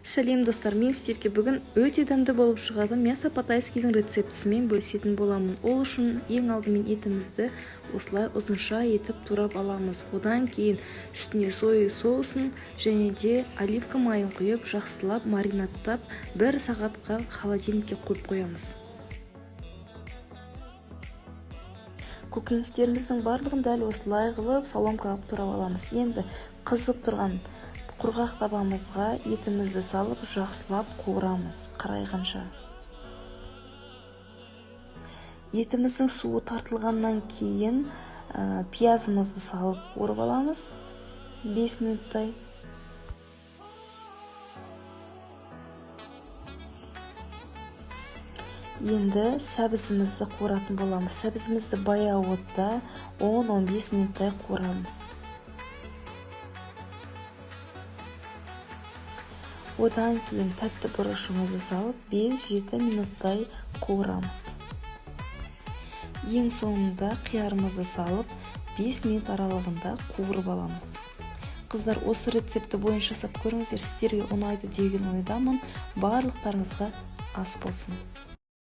Сәлем, достар! Мен сіздерге бүгін өте дәмді болып шығатын мясо по-тайскийдің рецептісімен бөлісетін боламын. Ол үшін ең алдымен етімізді осылай ұзынша етіп турап аламыз. Одан кейін үстіне соя соусын және де оливка майын құйып, жақсылап маринадтап, бір сағатқа холодильникке қойып қоямыз. Көкөністеріміздің барлығын дәл осылай қылып соломка қылып турап аламыз. Енді қызып тұрған құрғақ табамызға етімізді салып, жақсылап қуырамыз қарайғанша. Етіміздің суы тартылғаннан кейін пиязымызды салып қуырып аламыз 5 минуттай. Енді сәбізімізді қуыратын боламыз. Сәбізімізді баяу отта 10-15 минуттай қуырамыз. Одан кейін тәтті бұрышымызды салып, 5-7 минуттай қуырамыз. Ең соңында қиярымызды салып, 5 минут аралығында қуырып аламыз. Қыздар, осы рецепті бойынша жасап көріңіздер, сіздерге ұнайды деген ойдамын. Барлықтарыңызға ас болсын.